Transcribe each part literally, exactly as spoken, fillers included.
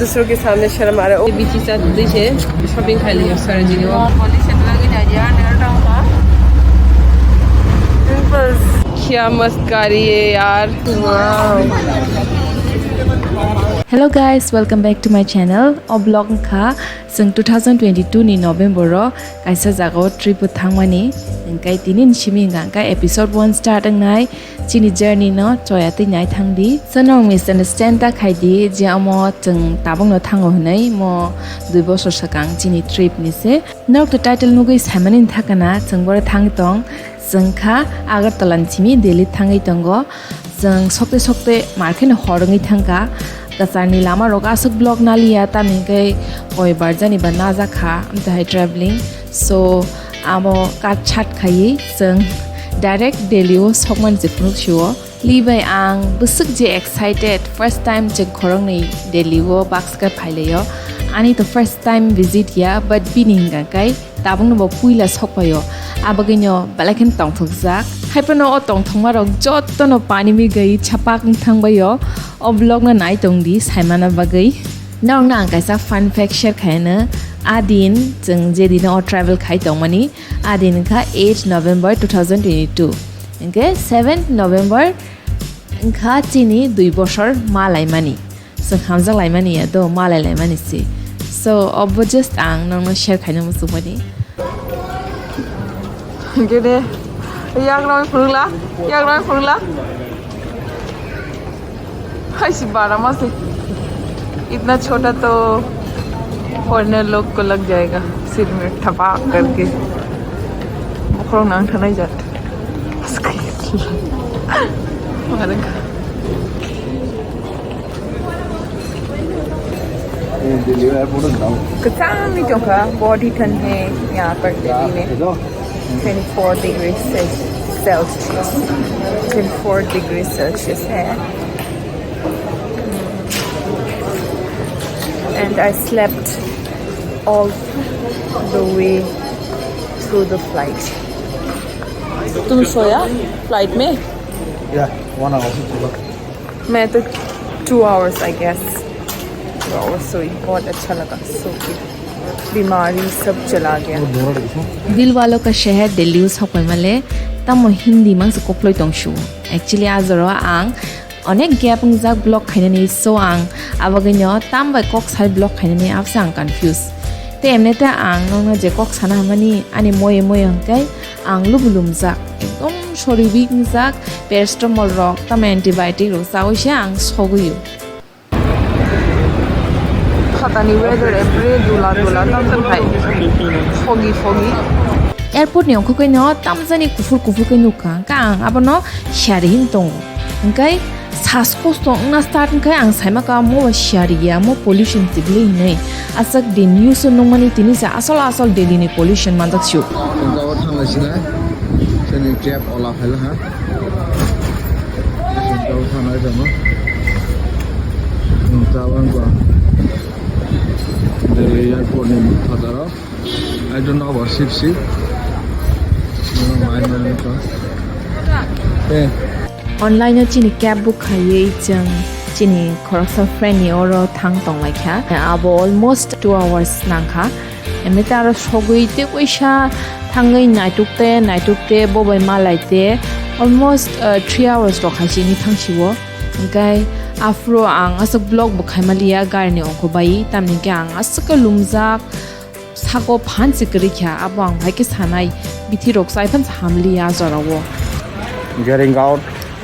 दूसरों के सामने शर्म आ रहा है। पीछे से दीजिए, शॉपिंग कर लिया सारा चीज़। वो पुलिस इतना की जा रहा है, डर रहा हूँ। क्या मस्त गाड़ी है यार। Wow। Hello guys, welcome back to my channel. O vlog wngkha chwng two thousand twenty-two ni November o kaisa jaga o trip o thangmani. Hwnkhe tini ni simi hwnkha hwnkhe episode one start wngnai. Chini journey no choya twi nai thang di. So norok misunderstand ta khai di je omo chwng tabuk no thango hwnwi, mo dui bosor swkang chini trip ni se. Norok to title nugwi saimani thakana chwng boro thang tong. Chwng kha Agartala ni simi Delhi thangwi tongo. Chwng sokte sokte mar kheno hor wngwi thangkha. Kwcharni lama rok aswk vlog naliya, tamni hwnkhe koi bar jani ba najak kha, amtwi hai traveling. So, amo kat chat khaiwi chwng direct Delhi o sokmani se phunuk sio. Li bai ang bwswk je excited, first time chwng khoroknwi Delhi o baksa khe phailaio. Ani to first time visit ya, but bini hwnka khe tabukno bo puila sokpaio, abagwino belai kheno tongthokjak. Haiphano o tongthokmarok jottono pani migwi chapak wng thangbaio. O vlogno nai tongdi saimana bagwi. Norokno ang kaisa fun fact share khaino. A din chwng je dino o travel khai tongmani, a din wngkha eight November two thousand twenty-two. Hwnkhe seven November wngkha chini dui bosor ma laimani. Chwng hamjak laimani ya do, malai laimani se. So, obo just ang nokno share khaina muchungmani. Gede, yagroi phunukla, yagroi phunukla. Hai si bara ma se. Itna chota to foreigner log ko lag jayega, sir mein thapak karke. Bokhorok nang thanai jat. Mare. Kwchangni tongkha, बहुत ही ठंड है यहाँ पर दिल्ली में। Twenty-four degrees Celsius, twenty-four degrees Celsius है। And I slept all the way through the flight। तुम सोया फ्लाइट में? Yeah, one hour. मैं तो two hours, I guess। Two hours सोई, बहुत अच्छा लगा सो के। बीमारी सब चला गया। Dil walo ka sheher Delhi o sokpaimale, tamo Hindi mangsa koploi tongsu. Actually, a jora ang onek gap wngjak vlog khainani, so ang abagwino tam bai kok sai vlog khainani, abse ang confuse. Te emne te ang nokno je kok sana hamani ani moye moye hwnkhe ang lubu lumjak, ekdom sori weak wngjak, paracetamol rok, tamo antibiotic rok chawi se ang sogwi o. Phatani weather every dula dula tamo hai foggy foggy. Airport ni ongkhorwi no tamjani kuphur kuphur khe nukha, hwnkhe ang abono siyari hin tongo. Hwnkhe sas kosto wngna start wngkhe ang saima kha mo siyari ya, mo pollution tibli hinwi. Aswk din news o nukmani tini se asol asol Delhi ni pollution manjak sio. Thanglai sinai, chini cab ola phaila ha. Thanglai tongma. Tabang ba. Delhi airport ni phataro. I don't know about sip sip. Online o chini cab book khaiwi chwng chini khoroksa friend ni oro thang tonglaikha. Abo almost two hours nangkha. Emni ta aro sogwi tei waisa thangwi naituk te naituk te bo bai malai te almost, uh, three hours rok hai chini thangsi o. Hwnkhe aphuru ang aswk vlog bo khaima liya gari ni ongkho bai, tamni hwnkhe ang aswk khe lumjak. Sako phan se kwrwi kha, abo ang hai khe sanai, bithi rok chai phan se hamli a jora o. Getting out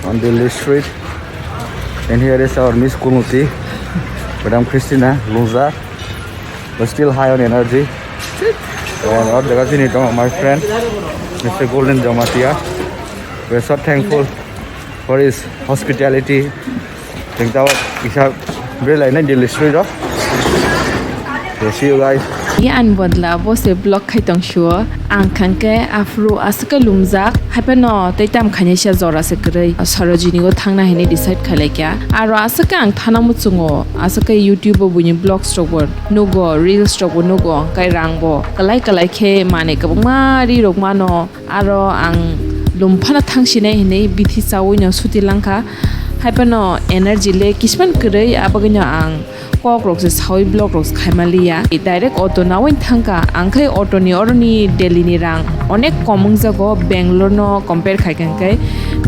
on Delhi street, and here is our Miss Kunuti, Madam Christina Lunza, but still high on energy. And o jaga chini tongo my friend, Mister Golden Jamatia. We are so thankful for his hospitality. Tengtao kisa belaina Delhi street o. So see you guys. Ye ani bodla bo se vlog khai tong sio. Ang khangke aphuru aswk lumjak. Haipeno tei tam khaini se jora se kwrwi. Sarojini o thangna hini decide khailai kya. Aro aswk ang thana muchungo. Aswk YouTube o buini vlogs rok bo nugo, reels rok bo nugo. Kai rang bo. Kalai kalai khe mane kwbangma ri rok mano. Aro ang lum phano thangsinai hinwi bithi chawi no suti langkha. Haiphano energy le kisman kwrwi, abagwino ang kok rok se sawi vlog rok se khaima liya. Direct auto nawi thangkha, ang khai auto ni oro ni Delhi ni rang onek kom wngjago, Bangalore no compare khaikha hwnkhe.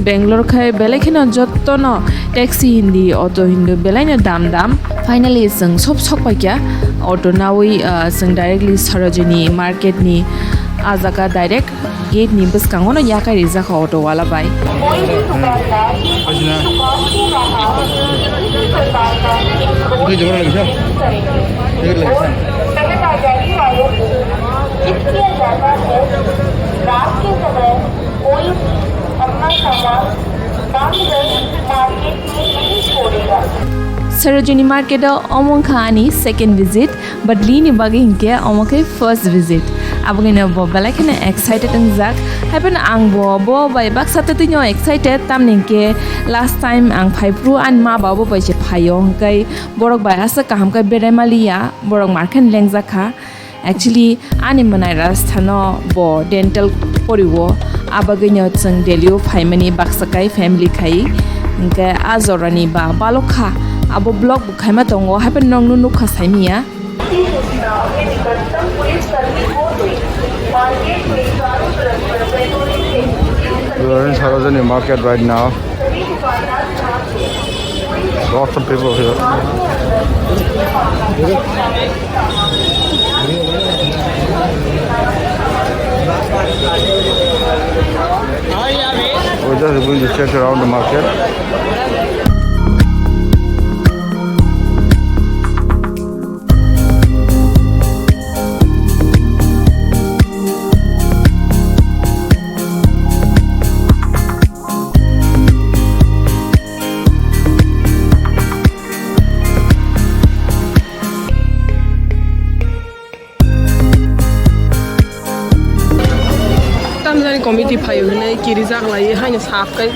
Bangalore khai belai kheno jotto no taxi hindi, auto hindi belai no dam dam. Finally chwng sob sok paikha auto nawi, ah, chwng directly Sarojini market ni ah jaga direct gate ni bwskango no yakai rijak kha auto wala bai. कोई भी दुकानदार किसी दुकान के बाहर किसी प्रकार का कोई झगड़ा लग गया? नहीं करेंगे। झगड़ा लग गया? और शहर बाजारी वालों को चित किया जाता है, रात के समय कोई भी अपना सामान बांधकर मार्केट में नहीं छोड़ेगा। Sarojini market o omo wngkha ani second visit. But Lee ni bagwi hinkhe omo khe first visit. Aboni no bo belai kheno excited wngjak. Haiphano ang bo, bo bai baksa twtwino excited, tamni hinkhe last time ang phaiphru ani ma ba bo bai se phaio, hinkhe borok bai aswk kaham khe berai maliya, borok mar khe lengjak kha. Actually, ani mwnai Rajasthan o bo dental porio, abagwino chwng Delhi o phaimani baksa kai family khai, hinkhe a jorani ba balok kha, abo vlog bo khaima tongo, haiphano nokno nukha saimiya. We are in Sarojini market right now. Lots of people here. We're just going to check around the market. Tamjani committee phaio hinwi kirijak lai haino sap kai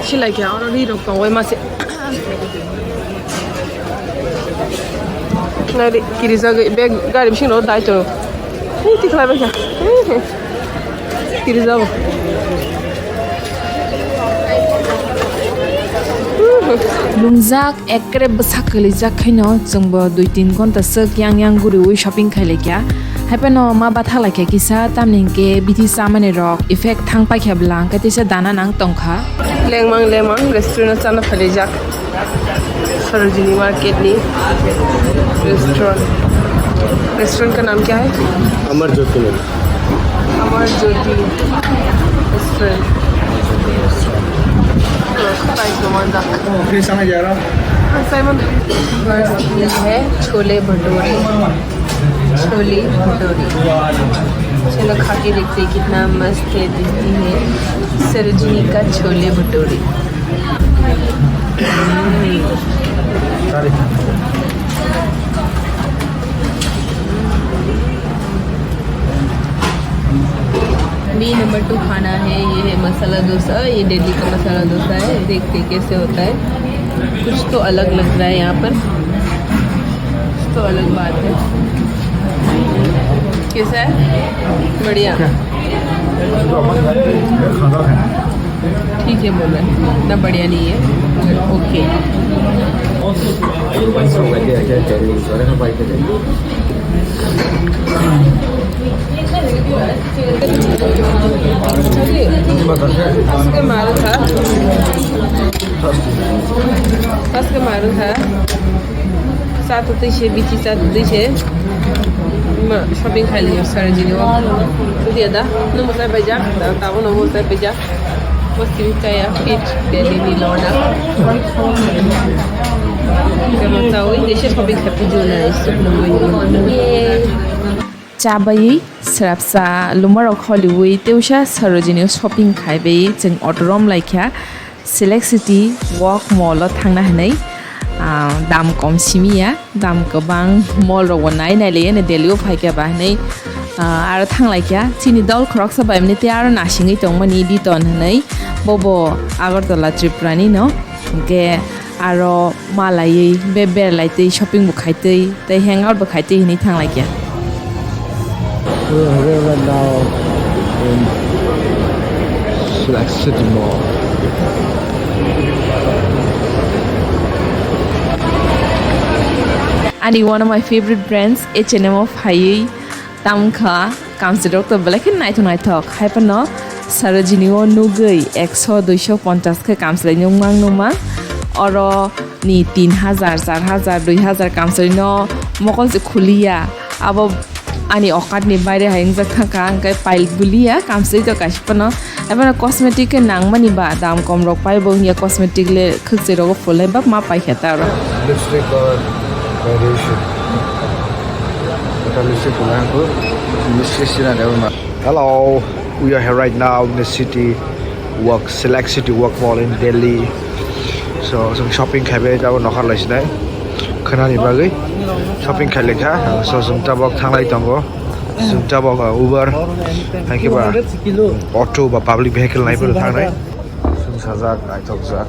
silai khe oro ri rok tongoi mase. Nari kirijagwi bag gari bisingo dai tongo. Hei, tikhlai bai kha. Hei, hei. Kirijago. Lungjak ekkere bwsak kwlijak khaino chwngbo dui tin ghonta swk yang yang guriwi shopping khailaikha. Haiphano ma batha laikha kisa, tamni hinkhe bithi chamani rok effect thang paikha bwla, hwnkhe teisa dana nang tongkha. Lengmang lengmang restaurant o chana phailaijak. Sarojini market ni restaurant. Restaurant ka naam kya hai? Amar Jyoti naam. Amar Jyoti restaurant. Price no manda. Price sama jara. Simon. Ye hai chole bhature. Chole bhature. चलो खा के देखते हैं कितना मस्त है, दिखती है सरोजिनी का छोले भटूरे। बी नंबर टू खाना है, ये है मसाला डोसा, ये दिल्ली का मसाला डोसा है। देखते हैं कैसे होता है, कुछ तो अलग लग रहा है यहाँ पर। तो अलग बात है। कैसा है? बढ़िया। ठीक है, बोल रहे हैं। इतना बढ़िया नहीं है, ओके। फर्स्ट के मारो था, फर्स्ट के मारो था। Sa tuti se, bithi sa tuti se. Ma shopping khai liyo Sarojini o. Tuti ada, no mo sai paijak, ta, ta, no mo sai paijak. Mo simi kaya fit, Delhi ni lona. Kaya mo tawi, desa shopping khai pujo na, isuk no mo. Yay. Cha baiwi srapsa lumarok holiwi tewsa Sarojini shopping khai baiwi chwng auto rom laikha. Select City Walk Mall o thangna hinwi, ah, dam kom simi ya, dam kwbang mall rok bo nai nai laiya ni Delhi o phaikha ba hinwi, ah, aro thang laikha. Chini dol khoroksa bai mani tei aro nasingwi tongmani Diton hinwi, bobo Agartala Tripura ni no, hinkhe aro malaiwi be beralai tei shopping bo khaitwi tei hangout bo khaitwi hinwi thanglaikha. We are right now in Select City Mall. Ani one of my favorite brands, H and M o phaiwi tamkha kamchwlwirok to belai khe naithok naithok. Haiphano Sarojini o nugwi ekso duiso ponchas khe kamchwlwi nukmang nukmang. Oro ni tin hajar, char hajar, dui hajar kamchwlwino mokol se khuliya. Abo ani okatni baire hai wngjak thangkha, hwnkhe pile buliya, kamchwlwi to kaisa phano. Ebono cosmetic khe nangmani ba, dam kom rok pai bo wngya, cosmetic le khwkchwi rogo phulnai bak ma paikha ta oro. Lipstick or variation. Kata lipstick phulnai ang kho. Lipstick sina debo ma. Hello, we are here right now in the city walk, Select City Walk Mall in Delhi. So, chwng shopping khaibai abo nokhar lai sinai. Khwnani bagwi shopping khailai kha. So, chwng tabok thanglai tongo. Chwng tabok, uh, Uber hai khe ba auto ba public vehicle nai phano thangnai. Chwng sajak, naithokjak.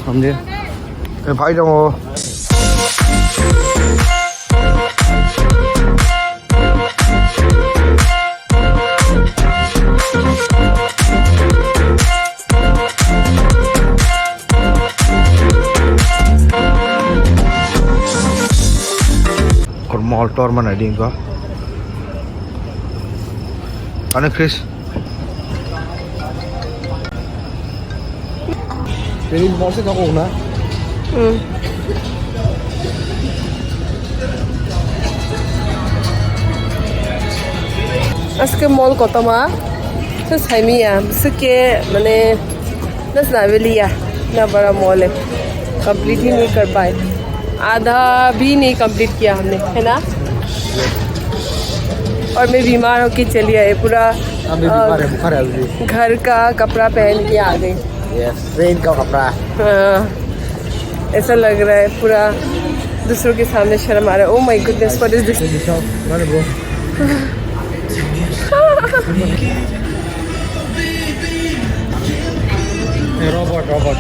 Hamdi. Eh, phai tongo. Kor mall tor mana ding ko. Ano Chris. Teri mall se kako na. Hmm. Aske mall kotoma. Se saimiya, se ke, mane, nas na veliya, na bada mall hai. Complete hi nahi kar paye. आधा भी नहीं कंप्लीट किया हमने, है ना? और मैं बीमार होके चली आई, पूरा, अभी बीमार है, बुखार है अभी। घर का कपड़ा पहन के आ गई। यस, ट्रेन का कपड़ा। हाँ, ऐसा लग रहा है पूरा दूसरों के सामने शर्म आ रहा है। Oh my goodness, what is this? Robot, robot.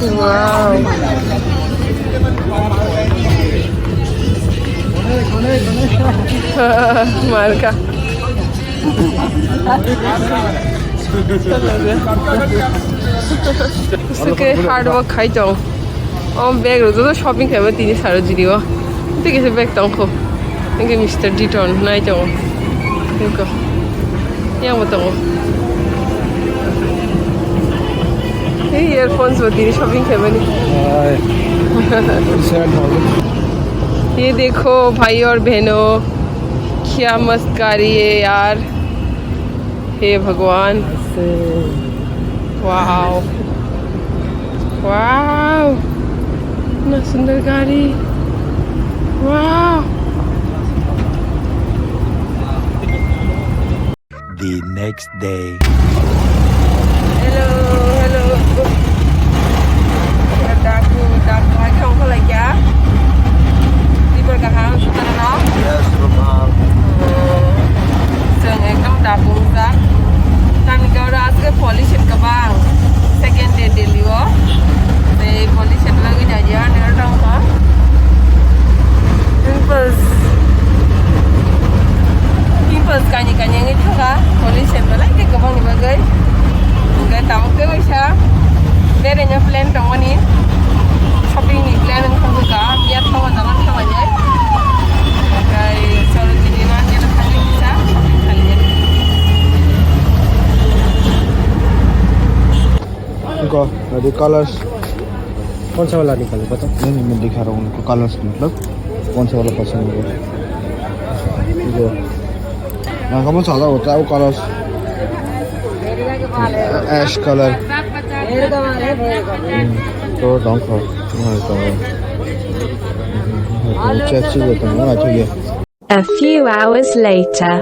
Wow. Marka. Suke hard work khai tong. O bag rok joto shopping khaiba tini Sarojini o. Tei kisa bag tong kho. Thank you, Mister Deaton. Nai tongo. Thank you. Yang bo tongo. Hey, earphones bo tini shopping khaibani. Hai. Seven thousand. ये देखो भाई और बहनों, क्या मस्त गाड़ी है यार। हे भगवान। वाओ। वाओ। इतना सुंदर गाड़ी। Wow. The next day. Hello, hello. Daku, daku, lagi ongkho lagi ya. Di berkaham, sudah no? Yes, Rupal. Chwng ekdom daku wngjak. Tamni goro aswk pollution kwbang. Second day Delhi o. Tei pollution bagwi naidi ani oro tongkha. Pimples. Pimples kaini kaini wngwi thangkha. Pollution belai khe kwbangni bagwi. Hwnkhe tabuk tei waisa beraina plan tongmani. Shopping ni plan wngkha, miya thangma jaga thanglainai. Okai Sarojini market o thangwi kisa shopping khainai. Go, the colors. कौन सा वाला निकाले बता? नहीं, नहीं, मैं दिखा रहा हूँ उनको colors, मतलब कौन सा वाला पसंद है। Go. Nah, kamu salah, tahu colors. Ash color. Hmm, तो रंग हो। हाँ, तो। Hmm, चेक कीजिए तो, हाँ, ठीक है। A few hours later.